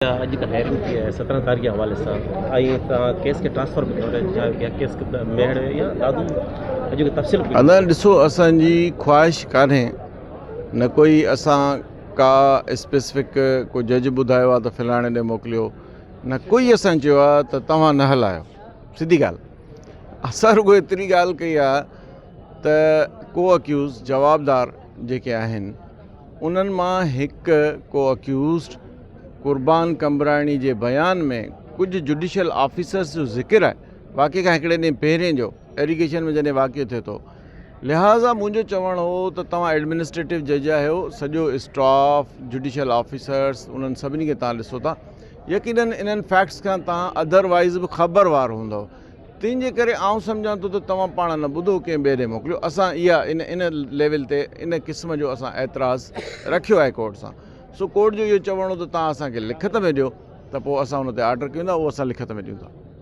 اڄ ڪا هيئرنگ ٿي آهي 17 تاريخ جي حوالي سان ۽ توهان ڪيس کي ٽرانسفر به ڪيو ٿا يا ڪيس ميهڙ يا دادو اڄ ڪا تفصيل ادا ڏسو اسان جي خواهش ڪانهي نه ڪوئي اسان ڪا اسپيسفڪ ڪو جج ٻڌايو آهي ته فلاڻي ڏي موڪليو نه ڪوئي اسان چيو آهي ته توهان نه هلايو سڌي ڳالهه اسان رڳو ايتري ڳالهه ڪئي آهي ته ڪو اڪيوز جوابدار جيڪي آهن انهن مان هڪ ڪو اڪيوزڊ قربان قمبراڻي جي بيان ۾ ڪجهه جڊيشل آفيسرز جو ذڪر آهي واقعي کان هڪڙي ڏينهن پهرين جو ايريگيشن ۾ جڏهن واقعو ٿئي ٿو لهٰذا منهنجو چوڻ هو ته توهان ايڊمنسٽريٽو جج آهيو سڄو اسٽاف جڊيشل آفيسرز انهن سڀني کي توهان ڏسو ٿا يقينن انهن فيڪٽس کان توهان اڌروائز به خبروار هوندؤ تنهن جي ڪري آئون سمجهان ٿو ته توهان پاڻ نه ٻڌو ڪنهن ٻئي ڏي موڪليو اسان اها ان ان ليول تي ان قسم جو اسان اعتراض رکيو آهي ڪورٽ سان سو ڪورٽ جو اهو چوڻ هو ته توهان اسان کي لکت ۾ ڏيو ته پوء اسان ان تي آرڊر ڪيون ٿا اهو اسان لکت ۾ ڏيون ٿا.